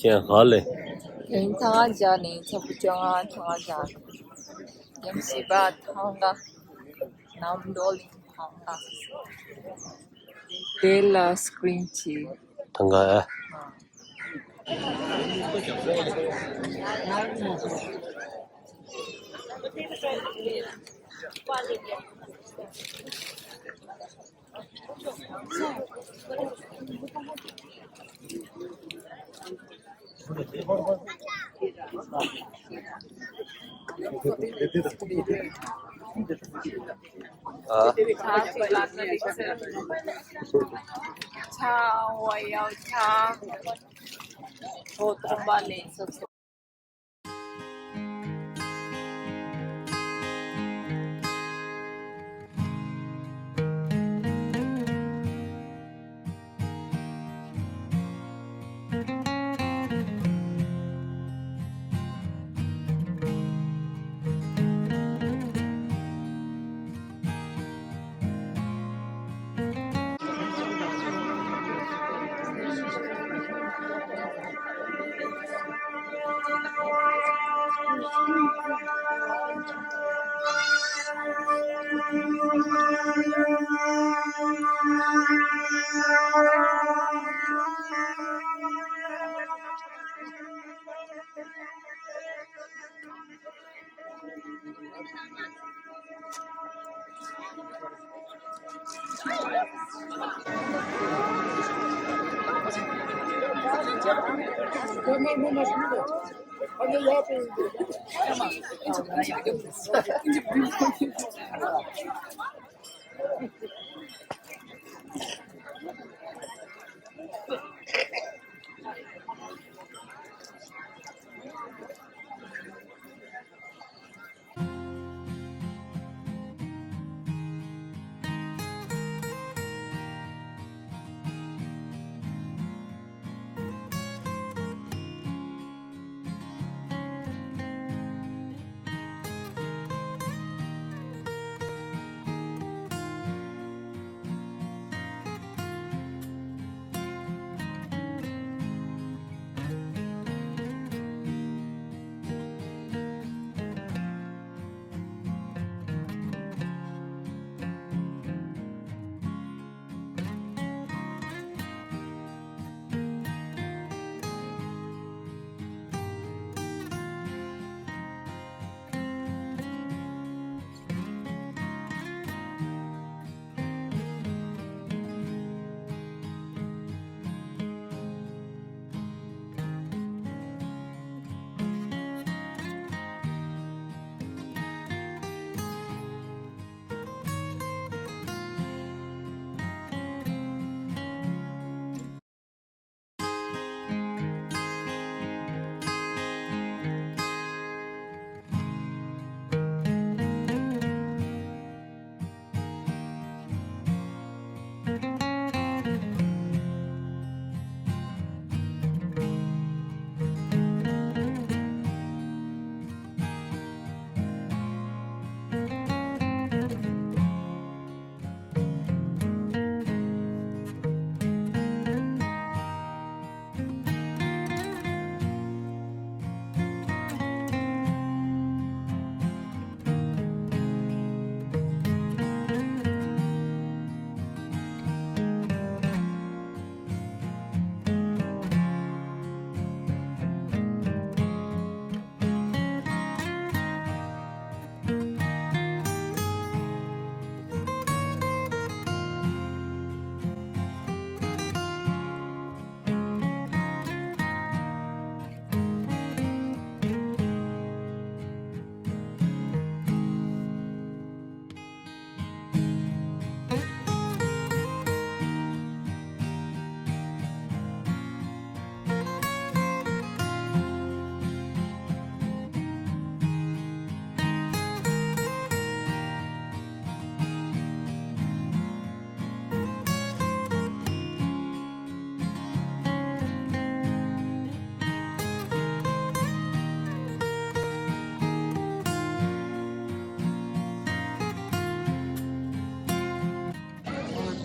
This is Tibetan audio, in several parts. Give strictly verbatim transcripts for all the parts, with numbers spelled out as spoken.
ཁྱེད་ག་ལེ། ཡིན་ཐང་ང་འཇགས་ནས་ཚ་བོ་ཅོ་ང་ཐང་ང་འཇགས། ཡིན་སྲིད་པ་ཐང་ང་ནམ་འགྲོ་ལིང་ཐང་ང་དེ་ལ་སི་ཀི་རིན་ཆེ། ཐང་ང་ཨ།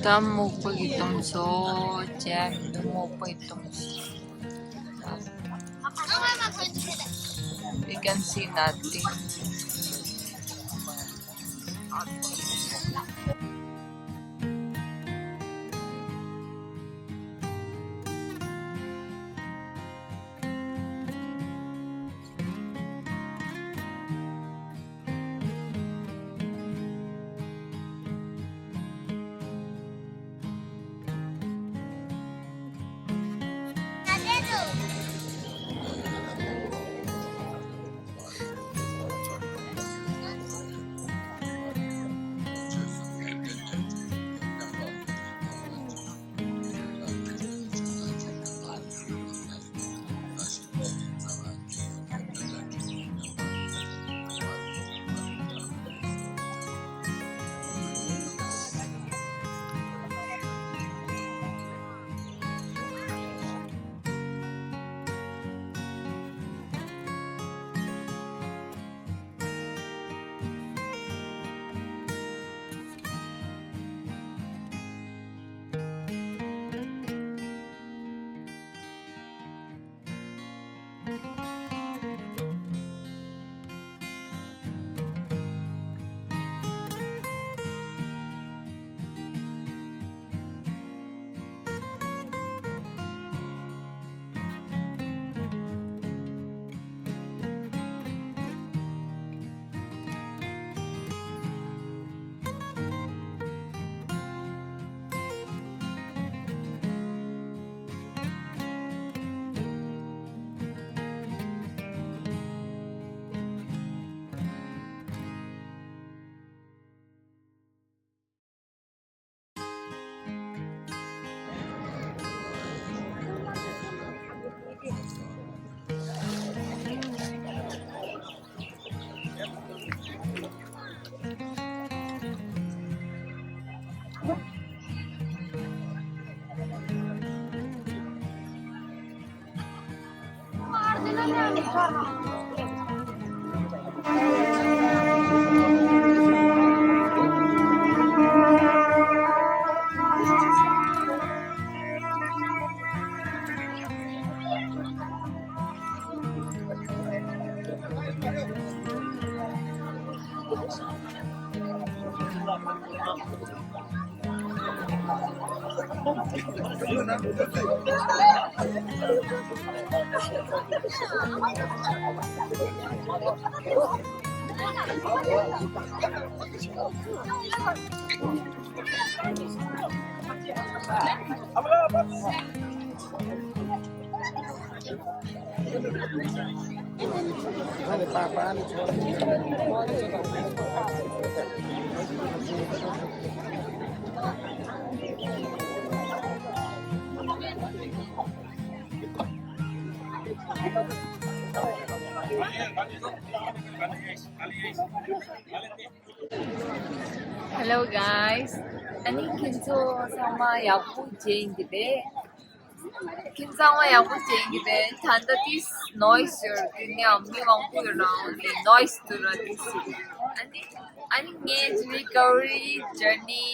ད་མོག་པ་གི་དུམ་སོ་ཅན་མོག་པའི་དུམ་སོ། We can see nothing. Hello guys. ཨ་ནི་ཁྱེད་ཚོ་ཚང་མ་ཡག་པོ་བྱེད་ཀྱི་རེད། ཁྱེད་ཚང་མ་ཡག་པོ་བྱེད་ཀྱི་རེད། ད་ལྟ་ཏིས་ནོའིས་ཡོད་ཀྱི་ནས་མི་མང་པོ་ཡོད་རང་ནས་ནོའིས་དུ་ར་ཏིས། ཨ་ནི་ཨ་ནི་ངའི་recovery journey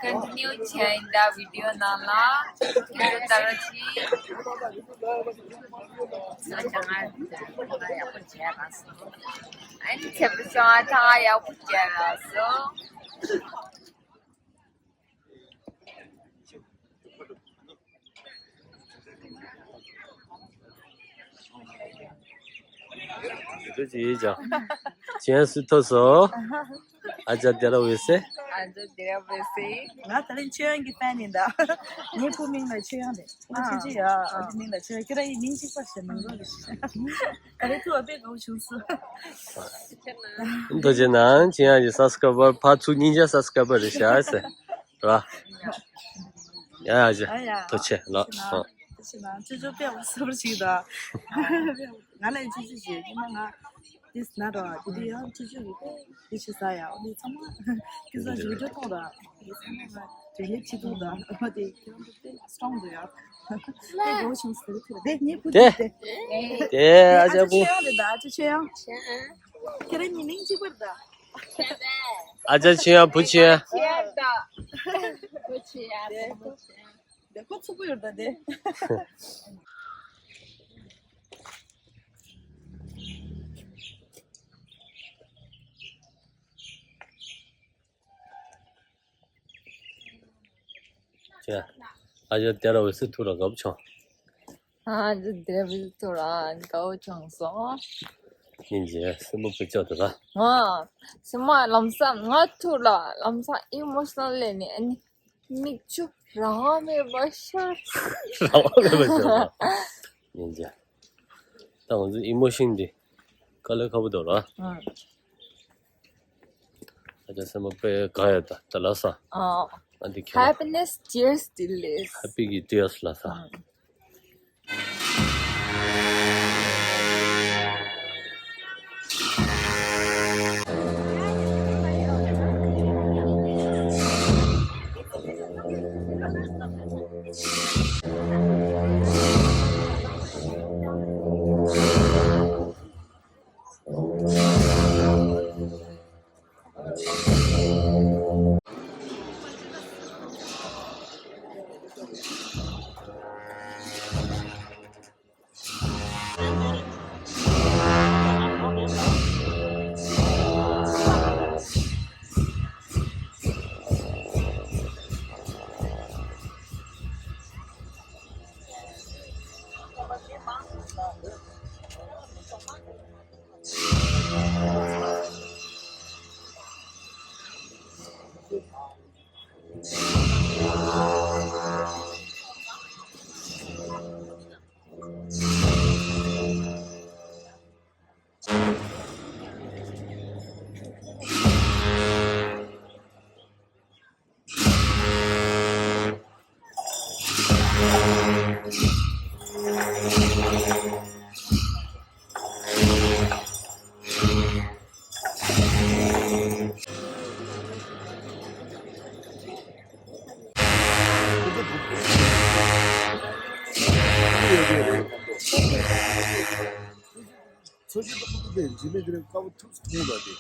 continue བྱས་ཡིན་ད་video ནང་ལ་ཁྱེད་ཚོ་ལྟ་ར་གྱིས། ང་ཅང་ང་ང་ཡག་པོ་བྱས་ར་སོང་། ཨ་ནི་ཁྱེད་ཚོ་ང་ད་ང་ཡག་པོ་བྱས་ར་སོང་། ཡིན་ཀྱང་། ཅན་སུ་ཐོ་སོ། ཨ་ཅག་དེ་ར་བས་སེ། ཨ་ཅག་དེ་ར་བས་སེ། ང་ད་ལན་ཆོས་དབྱངས་ཀྱི་ཕན་ཡིན་ད། ངའི་བུ་མིང་ལ་ཆོས་དབྱངས་རེད། ཨ་ཆོས་ཆོས་ཡ། ཨ་དེ་མིང་ལ་ཆོས་དབྱངས་ཁྱེད་ར་ཡི་མིང་གཅིག་པ་ཞེས་མིང་རོ་རེད། ད་རེས་ཐུག་བ་དཔེ་དགའ་བོ་བྱུང་སོང་། ཐུགས་རྗེ་གནང་། ཅན་སུ་ཐོ་སི་ཀ་བར་ཕར་ཚུར་གཉིས་ཆ་ཐོ་སི་ཀ་བར་རེད་ཤག་ཟེར། ར། ཡ་ཡ་ཅེ། ཡ་ཡ། ཐུགས་རྗེ་ཆེ་ལགས། ཐུགས་རྗེ་གནང་། ཅོ་ཅོ་དཔེ་འོ་སོར་ཞིག་དང་། ང་ལ་ཅོ་ཅོ་ཞིག་ཡིན་ན་ང་དེ་ན་ར་དེ་དེ་ཡང་ཅོ་ཅོ་ཡིན་པས་དེ་ཞིག་ས་ཡ་འོ་དེ་ཚང་མ་ཁྱེད་ཚོ་ཞིག་འགྲོ་ཐོང་ར་དེ་ཚང་མ་དེ་ལས་ཅི་ཐུག་དང་འོ་དེ་ཁྱེད་རང་ཚོ་དཔེ་སི་ཊོང་འདུག་ཡ། དཔེ་དགའ་བོ་བྱུང་ཟེར་ཁྱེད་ར་དེ་ངའི་བུ་དེ་དེ་དེ་ཨ་ཅག་ཆོས་དབྱངས་རེད་ད་ཨ་ཅག་ཆོས་དབྱངས། ཁྱེད་རང་གཉིས་མིང་གཅིག་པ་རེད་ད། ཨ་ཅག་ཆོས་དབྱངས་བུ་ཆོས་དབྱངས། བུ་ཆོས་དབྱངས། བུ་ཆོས་དབྱངས། དེ་ཁོ་ཚུགས་པོ་ཡོད་ད་དེ། ཅེ། ཨ་ཅག་དེ་ར་བས་སི་ཐུ་ར་གབ་ཆོང་། ཨ་ཅག་དེ་ར་བས་སི་ཐུ་ར་གབ་ཆོང་སོང་། ཉིན་ཅེ་སེམས་པ་པེ་ཅག་དུ་ར། ང་སེམས་པ་ལམ་སང་ང་ཐུ་ར་ལམ་སང་ཨི་མོ་ཤི་ནལ་ལས་ནས་ཨ་ནི་མིག་ཆུ་རང་དབང་མེད་པ་ཤར། རང་དབང་མེད་པ་ཤར། ཉིན་ཅེ། ད་ང་ཚོ་ཨི་མོ་ཤིན་འདི་དཀའ་ལས་ཁག་པོ་འདུག་ར། ཨ་ཅག་སེམས་པ་དཔེ་དགའ་ཡ་ད་ད་ལ་ས། ཨ་འདི་ཁྱེད་Happiness tears delicious. Happy གི་tears ལ་ས། འཚོ་བྱེད་དུ་ཁུག་པའི་འཇིགས་མེད་དེ་རིང་དཀར་པོ་ཐུགས་སུ་ཐུང་ལ་དེ།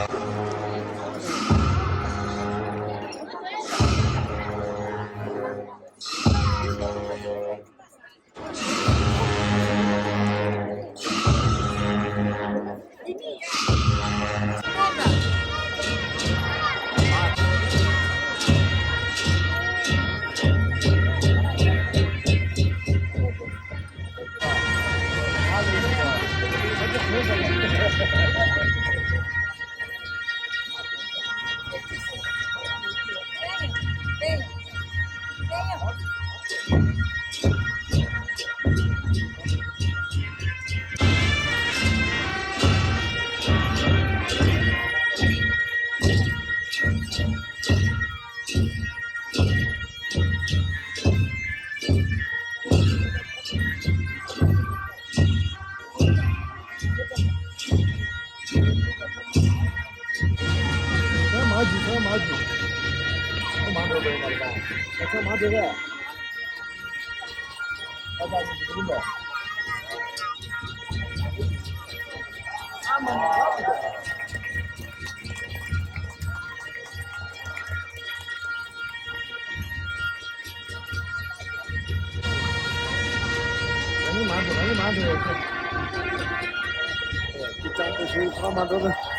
ཚང་མ་འཇུ། ཚང་མ་འཇུ། ཚང་མ་འགྲོ་དགོས་ཡིན་པ་རེད་པ། ཚང་མ་འགྲོ་གས། ཨ་ད་ནི་འགྲོ་གི་འདུག་ཨ་མ་མ་རག་གི་འདུག་ང་གཉིས་མ་འགྲོ། ང་གཉིས་མ་འགྲོ། ཁྱེད་ཅག་ཏུ་ཞུ་ཚང་མ་འགྲོ་ན།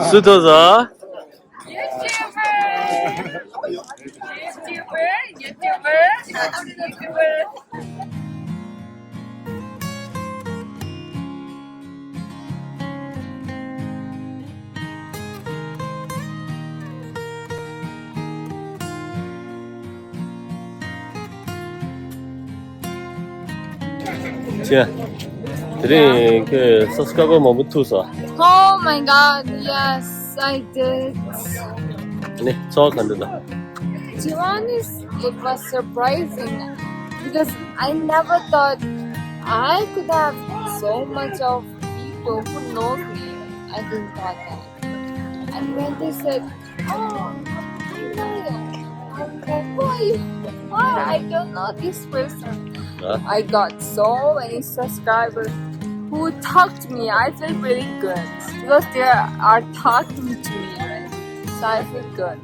སུ་ཐོས་ས། YouTuber. YouTuber. YouTuber. ཅེ། དེ་རིང་ཁྱོད་སབ་སི་ཀ་རའེ་བར་མང་པོ་ཐུག་སོང་། Oh my God, yes, I did. ཨ་ནི་ཚོར་བ་ག་འདྲ་འདུག། To be honest, it was surprising because I never thought I could have so much of people who know me. I didn't thought that. And when they said, "Oh, I'm Maya," I'm like, "Who are you?" "Oh, I don't know this person." Huh? I got so many subscribers who talk to me. I feel really good because they are talking to me, right? So I feel good.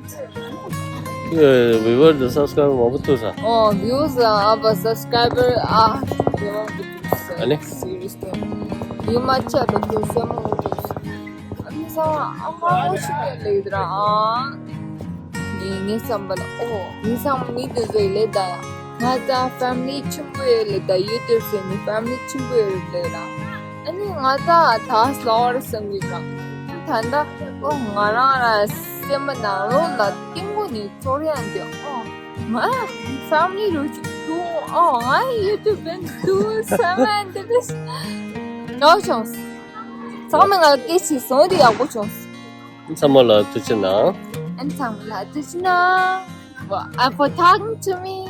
ཁྱོད་ཝི་ཝར་དང་སབ་སི་ཀ་རའེ་བར་མང་པོ་ཐུག་ས། Oh, views, uh, our subscriber, uh, they won't be ཨ་ནི། Seriously. You might check the two seven. ཨ་ནི་ས་ཨ་མ་འོ་ཞིག་ལས་དྲ་ཨ། ངས་ངས་བསམ་པ་ལ་ཨོ་ངས་བསམ་མི་དེ་ཚོ་ལས་ད་ཡ། ང་ད་ཕེ་མི་ལི་ཆེན་པོ་ཡོད་ལས་ད། ཡུ་ཊུབ་ཟེར་ནི་ཕེ་མི་ལི་ཆེན་པོ་ཡོད་ལས་ད། ཨ་ནི་ང་ད་ད་སླ་བར་བསམ་གི་ད། ད་ད་ཨོ་ང་རང་ར་སེམས་པ་ནང་ལོགས་ལ་གཏིང་པོ་ནས་ཚོར་ཡང་དེ་ཨོ། ང་ཕེ་མི་ལི་རུ་ཅིག་ཐུག་ཨོ་ང་ཡུ་ཊུབ་བན་ཐུག་བསམ་ཡང་དེ་འདྲ་ཡག་བྱུང་། ཚང་མས་ང་ལ་སྐད་ཆ་གསུངས་དེ་ཡག་པོ་བྱུང་། ཚང་མ་ལ་ཐུགས་རྗེ་གནང་། ཨན་ཚང་མ་ལ་ཐུགས་རྗེ་གནང་། And for talking to me.